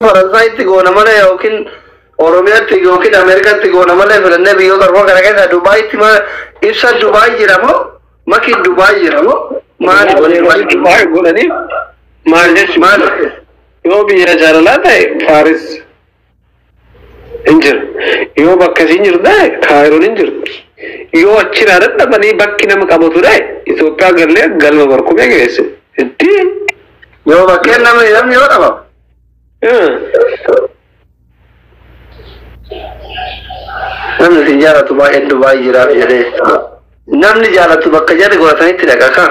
Faransaaytti goona malee yookiin Oromiyaatti yookiin Ameerikaatti goona malee filannee biyyoota arfan kana keessa Dubaayitti ibsa Dubaay jira moo Maki Dubaay jira moo maali waliin Dubaay godhanii maal jechuudha? Maali? Yoo biyya jaalalaa ta'e Faaris hin jira. Yoo bakka isiin jirtu ta'e Kaayiroon hin jirtu. Yoo achirraa dadhabanii bakki nama qabatu ta'e Itoophiyaa gallee galma barkumee geesse. Itti Yoo bakkeen namni namni yoo dhabama. Namni isin jaalatu baay'een Dubaay jira jedhee. Namni jaalatu bakka jarri godhatanitti dhaqa kaa.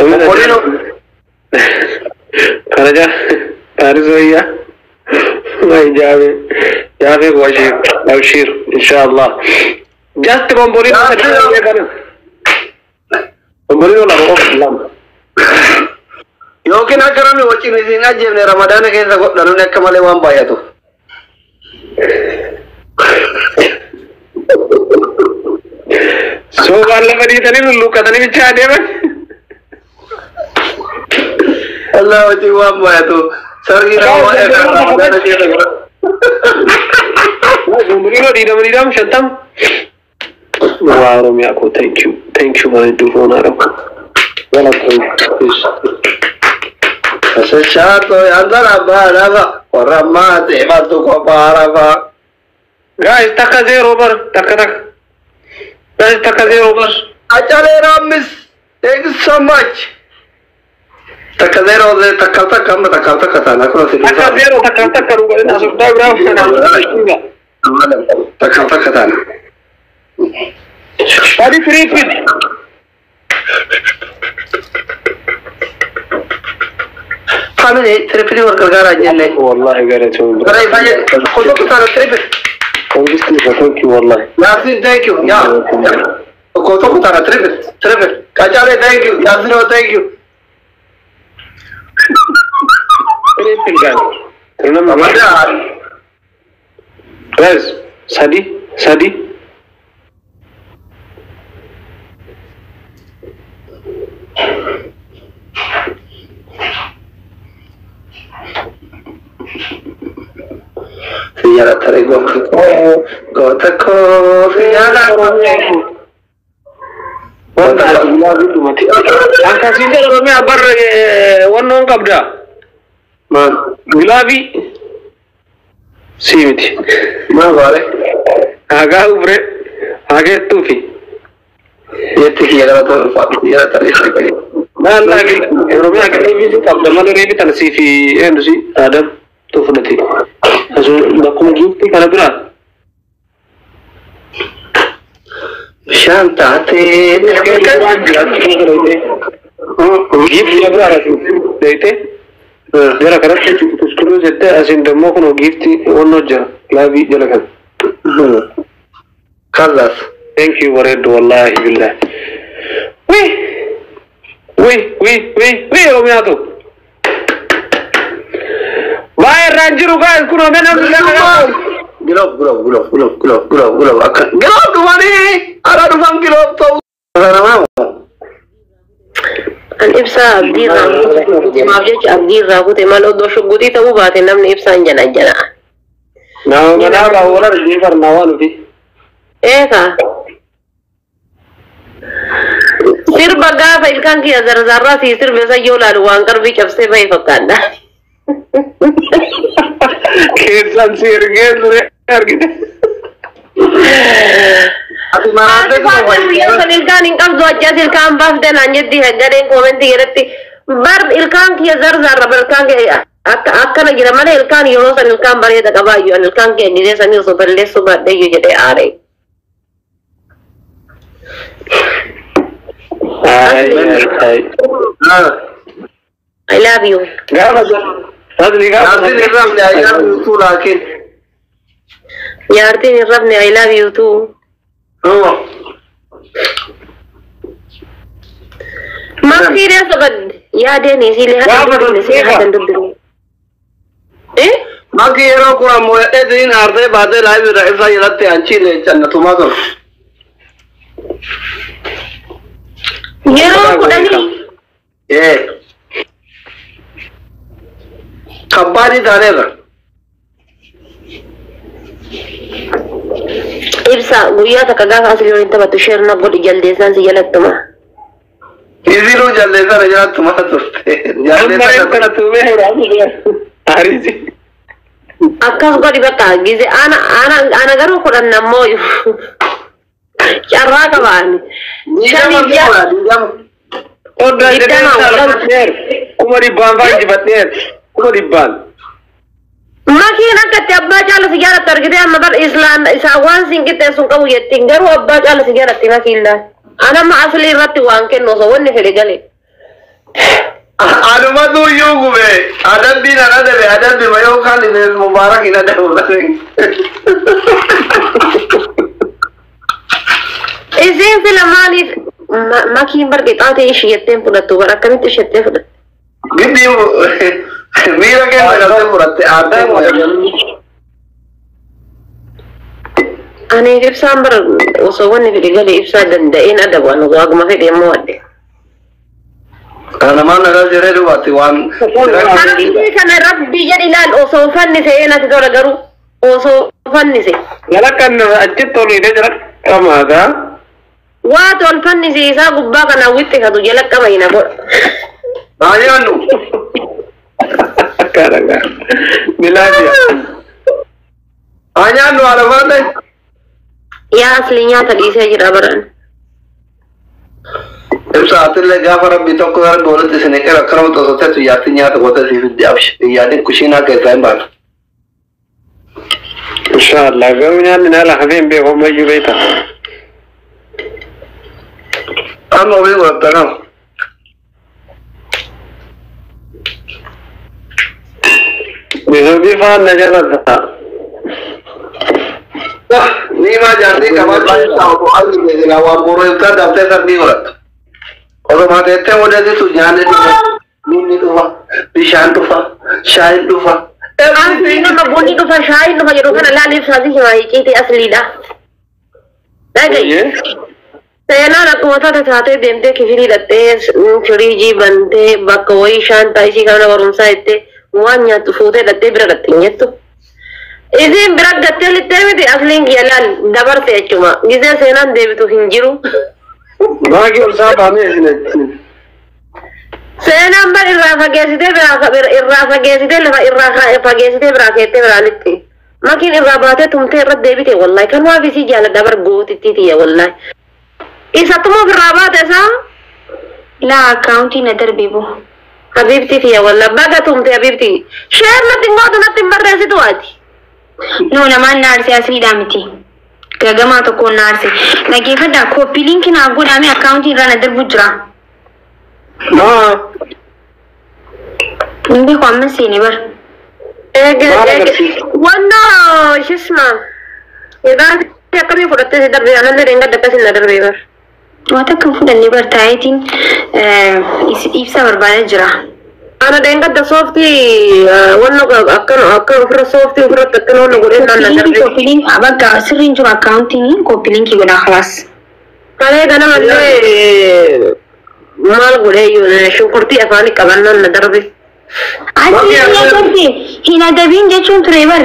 Obbolino Kana jaa Faaris wayyaa. Way jaabe jaabe washir abshir inshallah. Just bombolino sadi kana. Bombolino lama qofa lama. Yookiin akka namni wajjin isin ajjeefne Ramadaana keessa godha namni akka malee waan baay'atu. Soobaan lafa dhiitanii lulluuqqatanii bichaa adeeman. Allah wajjin waan baay'atu. Sargii Ramadaana keessa godha. Bombolino dhiidama dhiidama 50. Waa Oromiyaa koo, thank you, thank you, bareedduu foonaa qabu. Sashaatoo yaandara baarafa warra maatee maaltu kophaarafa. Guys, takka zero bar, takka takka. Guys, takka zero bar. Acalee Raammis, thank you so much. Takka zero takka takka amma takka takka taana akkuma si Takka zero takka takka dhugaa asirraa biraa. Takka takka taana. Sadi triple. Family triple wal gargaaraa jenne. Wallahi galatoon. Gara ifaa jedhe tokko taana triple. Congisti, thank you wallahi. Yaasin, thank you. Yaa. Tokko tokko taana triple triple. Qacalee, thank you. Yaasin, thank you. Triple guys. Nama Amadaa. Guys, sadi sadi. Siyaara taree goota koo goota koo siyaara. Wanta addunyaa hundumatti. Akkasiin jedha Oromiyaa bar wannoon qabda. Maal? Gilaabii. Si miti. Maal baare? Hagaa ubre hageettuufi. Yetti kiyya galatoon ulfaatu siyaara taree taree. Maal Oromiyaa gilaabii qabda malee reebi tana sii fi eenyu si Adam tu fudhate. Asuu bakkuma giiftii kana biraa. Bishaan taatee. Giiftii biraa beektee jara kanatti tuskuluu jettee asiin dammoo kun giiftii wannoo jira gilaabii jala kana. Kallas. Thank you bareeddu wallahi billahi. Wii wii wii wii wii Oromiyaa tu. Baay'ee irraan jiru guys kun omee namni lafa. Giloof giloof giloof giloof giloof giloof giloof akka giloof dhufanii ala dhufan giloof ta'u. Kanamaamu. An ibsaa abdii irraa kute maaf jecha abdii irraa kute maal odoo shugguxii ta'uu baate namni ibsaan jana jana. Nama manaa baawwala rajee farnaa waan nuti. Eeka. Sirba gaafa ilkaan kiyya zarzarraa sii sirbe san yoo laalu waan qarbii cabsee bahe fakkaadha. Keessaan si ergee ture argite. Ati maraatee Haati faaxee guyyaa san ilkaan hin qabdu achi as ilkaan baafte naan jetti gadheen koomentii jedhatti bar ilkaan kiyya zarzarra bar ilkaan kiyya akka akkana jira malee ilkaan yeroo san ilkaan bareeda qabaayyuu an ilkaan kiyya gizee sanii osoo balleessuu baadheyyuu jedhee aare. I love you. Gaafa Asli gaafa. Yaasin hin rafne ayyaana guutuu laakiin. Jaartiin hin rafne, I love you too. Maaf serious qabad yaadeen isiilee Gaafa haadha dubbine see haadha dubbine. Eh? Maki yeroo kun ammoo hedhee aartee baatee laayif irra ibsaa jalatti anchi leencannatumaa ture. Yeroo 10. Ee. Kabbaadii taaneerra. Ibsa guyyaa takka gaafa asii waliin taphattu sheerna godhi jaldeessaan si jalattuma. Isinuu jaldeessana jalattuma turte. Amma kana tuumee Ariisi. Akkas godhi bakka gize ana ana ana garuu kudhan ammoo carraa qabaani. Diidama. Oddaa jedhee 100,000 fa'aa injifadheer. 100,000. Makiin akka itti abbaa caala si jaalatti argitee amma bar islaan isaa waan siin qixxeessuun qabu jettiin garuu abbaa caala si jaalatti makiin laal. Ana amma asli irratti waan kennu osoo wanni fedhe galee. Anumatu iyyuu gube adabbiin an adabe adabbi ma yookaan illee mubaarak hin adabu. Isiin sila maaliif makiin bar qixaatee ishii jetteen fudhattu bar akkamitti isheettee fudhatte? Giddi miira keessa galtee fudhatte aartee. Ani ibsaan bar osoo wanni fedhe galee ibsaa danda'een adabu anu waaguma fedhe immoo adde. Namaan nagaa jiree dubaatti waan. Rabbii kana rabbii jedhi ilaal osoo fannise natti tola garuu osoo fannise. Jala kan achitti ol hidhee jala qamaata. Waa tol fannise isaa gubbaa kana wixxifatu jala qaba hina godha. Baay'aannu. Akkana Milaafiya. Anyaannu haadha baate. Yaa asli nyaata dhiisee jira baraan. Ibsa atillee gaafa rabbii tokko rabbi walitti isin eqera akkanuma osoo teessu yaatti nyaata goota siif itti abshi yaadin kushiinaa keessaa hin baatu. Inshaallah garuu nyaanni naala hafee hin beeku ammayyuu beekta. Amma ofii godhatta nama. Bisoomii faana jala ta'a. Niimaa jaartii qabaachuu isaa osoo argite silaa waan boreeftaa daftee sarbii godhattu. Osoo teettee odeessitu nyaanni dhufa, bunni dhufa, bishaan dhufa, shaayiin dhufa. Asli nama bunni dhufa shaayiin dhufa jedhu kana laal ibsaa si himaa hiiciiti asliidha. Dhagayi. Seenaan akkuma taate taatee deemtee kifilii hidhattee firiijii bantee bakka wayii shaantaa isii kana barumsaa jettee waan nyaattu fuutee hidhattee bira dhatte hin jettu. Isiin bira gattee littee miti asliin kiyya laal dabarte jechuma. Gizee seenaan deebitu hin jiru. Maagi ol isaa baamee isin achi. Seenaan bar irraa fageessitee biraa irraa fageessitee lafa irraa fageessitee biraa keettee biraa litti. Makiin irraa baatee tumtee irra deebite wallahi kan waa fisii jaaladha bar gootitti tiyya wallahi. Isa tumuuf irraa baate isaa Laa akkaawuntii na darbee boo. Habibti tiyya wallahi baga tumte habibti. Sheer natti hin gootu natti hin barreessitu ati. No namaan na aarse asliidhaa miti. Gagamaa tokkoon na aarse. Dhageeffadhaa kooppii liinkii naaf godhame akkaawuntii irraa na darbu jira. Maa. Hin beeku amma seene bar. Eege Maal eege agarsiisa? wannoo shisma. Egaa akkamii fudhattee si darbee anallee dheengadda akkasin na darbee bar. Waan takka hin fudhanne bar taayetiin ibsa barbaadaa jira. Ana dheengadda sooftii wanno akkana akka ofirra sooftii ofirratti akkana wanno godhee naan na Kooppii darbee. kooppii liinkii bakka sirriin jiru akkaawuntiin kooppii liinkii godhaa khalaas. Kalee ganamallee maal godhee iyyuu shunkurtii afaanii qabannaan na darbe. Asii hin adabde hin adabiin jechuun ture bar.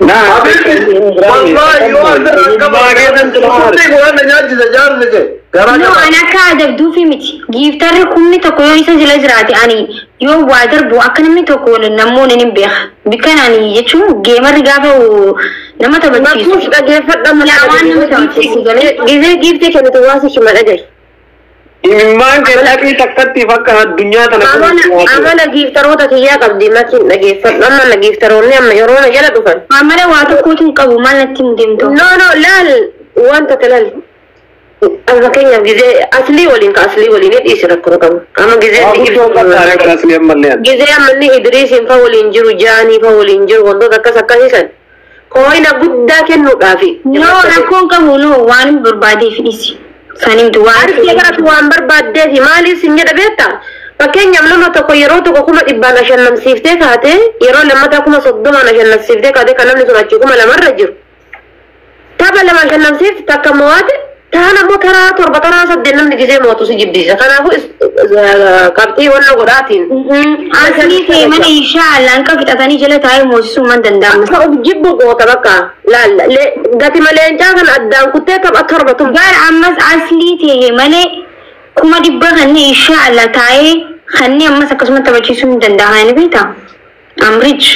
Naa. Wallahi yoo asirra qabaate godhanna nyaachisa jaarsi kee. Garaa No, jabaa. ani akka adabduufi miti. Giiftarri humni tokko yoo isa jala jiraate ani yoo waa darbu akka namni tokko namoonni ni beeka. Bikkan ani jechuun geemarri gaafa nama taphachiisu. Makuus dhageeffadha Yaa waan nama taphachiisu galee. Gizee giiftii kennitu waa si shima dhagaye. Imimmaan kee dhaqii takkatti fakka addunyaa tana Amala giiftaroota kiyyaa qabdi makiin dhageeffadhu amma na giiftaroonni amma yeroo na jala dhufan. Amala waa tokkootu hin qabu maal natti hin deemtu. No no laal wanta laal. Amma fakkeenyaaf gizee aslii waliin ka aslii waliin dhiisi rakkoo qabu. Amma gizee gizee amma inni Idriisiin fa waliin jiru Jaanii fa waliin jiru wantoota akkas akkasiisan kooyina guddaa kennuudhaafi. No rakkoon qabu no waan hin barbaadeef dhiisi. Saniin waan Argee garatu waan barbaaddeefi maaliif sin jedha beektaa? Fakkeenyaaf nama tokko yeroo tokko 100,000 ashannamsiiftee kaate yeroo lammataa 30,000 ashannamsiiftee kaate kan namni sun achi 2,000 irra jiru. Tapha lama ashannamsiif takka mo'aate Taan ammoo taraa 7 taraa 8 namni gisee mootu si jibbisiisa. Kanaafuu qabxii wanna godhaatiin. Aslii ta'e mana inshaallah hanqa fixatanii jala taa'ee moosisuu man danda'amu. Akka of jibbu goota bakka laalla gati maleencaa kana addaan kuttee tapha 7 tum. Gara ammas aslii ta'e malee 100,000 kanneen inshaallah taa'ee kanneen ammas akkasuma taphachiisuu hin danda'aman ni beektaa? Amrich.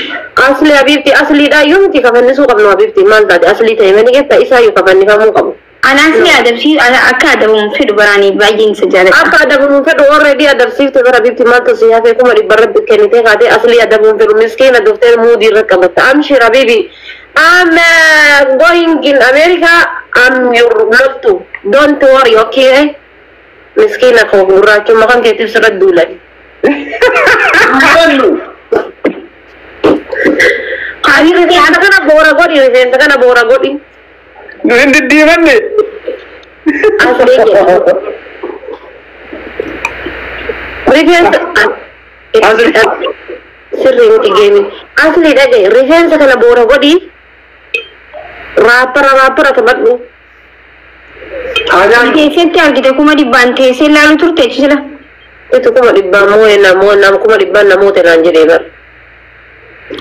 Asli habibti asliidha iyyuu miti kafannisuu qabnu habibti maal taate aslii ta'e malee jetta isaa iyyuu kafannifamuu qabu. Anaasli adabsii akka adabamu fedhu baraanii baay'een isa jaalladha. Akka adabamu fedhu already adabsiifte bara habibti maaltu si hafee 100,000 irratti kennitee kaatee aslii adabamu fedhu miskiina duftee muudii irra qabatta. Amshir habibi I'm going in America I'm your loltu don't worry okay miskiina koo gurraachummaa kan keetiif sirra duulan. Rifeensa kana boora godhi rifeensa kana boora godhi. Nu hin diddiimanne. Asli jedha. Rifeensa sirrii miti geemi. Asli dhagaye rifeensa kana boora godhi. Raappara raappara taphadhu. Teesseetti argite 100,000 teessee ilaalu turte jira. Itu 100,000 moo namoo nama 100,000 namoota naan jedhee bara.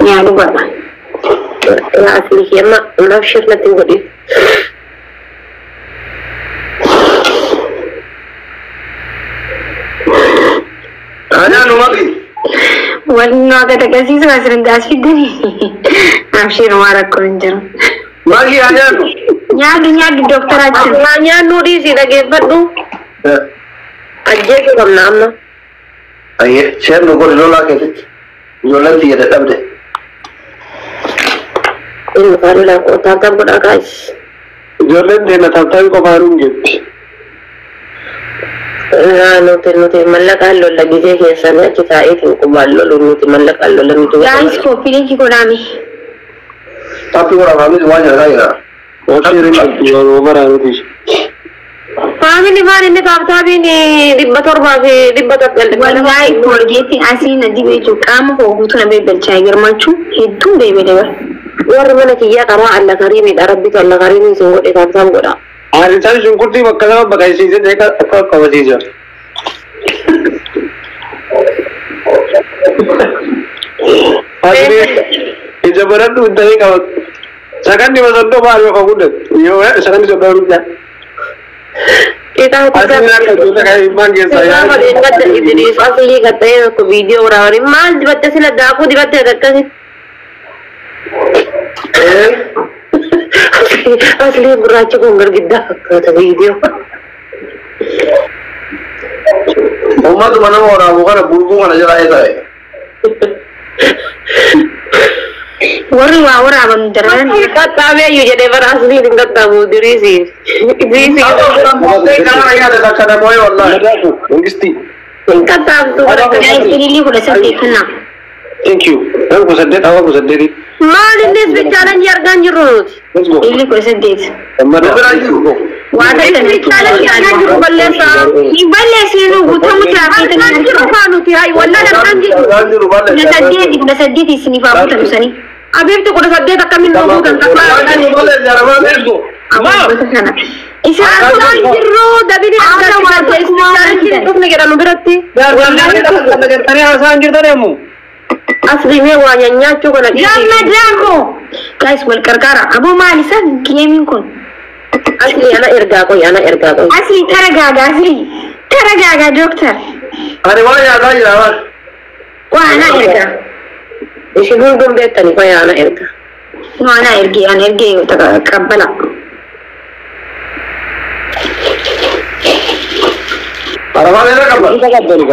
Yaa dhugaadha. Yaa asli kiyama naaf shirnatti hin godhin. Anaa maqi. Wanni akka agarsiisu asirratti as fiddanii. Abshiin waa rakkoon hin jiru. Maqi anaa. Nyaadhu nyaadhu doktara jiru. Waa nyaannu dhiisii dhageeffadhu. Ajjeesuu qabna amma. Ayyee seerri godhi lolaa keessatti. Ijoolleen xiyya dadhabde. Inni faalulaa taaptaap godhaa kaayis. Ijoolleen teenya taaptaabii qofaan hin jetti. Nuti nuti mallaqaan lolla gisee keessanii achi taa'eetiin qubaan lolu nuti mallaqaan lolla nuti. Gaayis koppii godhaame. Taappii godhaa faamilii waan jedhaa jira. Ofiirin yeroo baraanuti. Faamilii maal inni taaptaabiin 700 fi 100. Wallahi koolgeetti asii na dibee jiru qaama koo guutuu na beekalchaa girmachuu hedduun beebele bara. Warri mana kiyyaa karaa alla kariimiidha rabbitu alla kariimii isin godhe taaptaap godha. Isaan shunkurtii bakka lama baqaqsiisee akka qabasiisa. Ija baradhu intanii qabatu. Saganni soddoma yoo kan guddatu yoo saganni soddoma guddaa. Asiin akka ijoollee kan ilmaan keessaa Gaafa deeggadda Idris aslii kan ta'e tokko viidiyoo waraabanii maal dibatte sila daakuu dibatte akkasi. Aslii gurraacha kun girgiddaa fakkaata viidiyoo. Uummatuma nama waraabu kana bulbuu kana jala eessa Warri waa waraaban daran. Qaxxaamee iyyuu jedhee bara asliin hin qaxxaamu Idrisi. Idrisi Mangisti. hin qaxxaamtu bara Gaayis ililii 18 kana. Thank you. Nama 18 hawa 18. Maal innis bichaalan argaa hin jirru nuti. Let's go. Ililii 18. Waa Innis bichaalan argaa jiru balleessaa. Hin balleessinu guutamu Argaa hin jiru kaa nuti hayi wallaan argaa hin jiru. 18 18 isiniif haa guutamu sanii. Abiibti 18 akkamiin nuu guutan takkaa. Let's go. Kana. Isaan Argaa hin jirru dabini argaa jiru dhufne jedhamu biratti. Gartanii haasa'an jirtan yemmuu. Asli mee waa nyaachuu kana dhiisii. Gammadaamoo. Guys wal qarqara. Aboo maal isa geemiin kun? Asli ana ergaa qoy ana ergaa qoy. Asli taragaagaa asli. Taragaagaa dooktar. Ani waan nyaataa jira waan. Waa ana ergaa. Isin hundum beektani qoy ana ergaa. No ana ergee ana ergee qabbala. Arabaan irra qaba.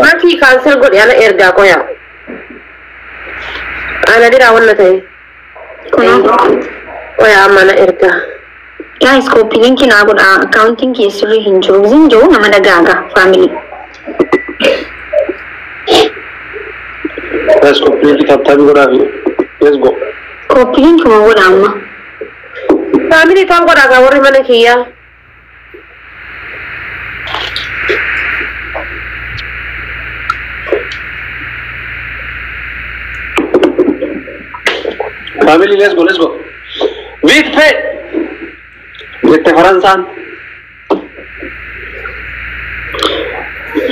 Maatii cancel godhi ana ergaa qoya. Ana diraa wanna ta'e. Kunoo. Qoya amma ana ergaa. Guys copy link naa godha accounting keessirri hin jiru. Zin jiru nama dhagaagaa family. Let's go. Please taaptaabii godhaafi. Let's go. Copy link ma godha amma. Family taan godhaa kaa warri mana kiyyaa. Family let's go let's go. Vite fait. Jette Faransaan.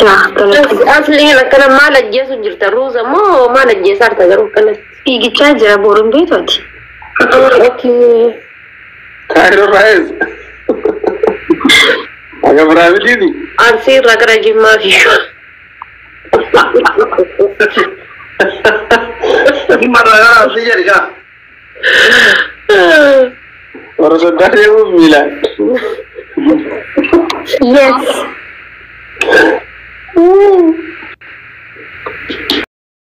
Yaa galata. Asliin akkana maal ajjeesu jirta ruuza moo maal ajjeesaa jirta garuu akkanatti? Fiigichaa jira boruun beektooti. Okay. Kaayiroo Raayis. Aga biraamitiiti. Arsii irraa gara Jimmaa fiigu. Jimma irraa gara Arsii jedhi gaa. Warra soddaa deemuuf miilaan. Yes.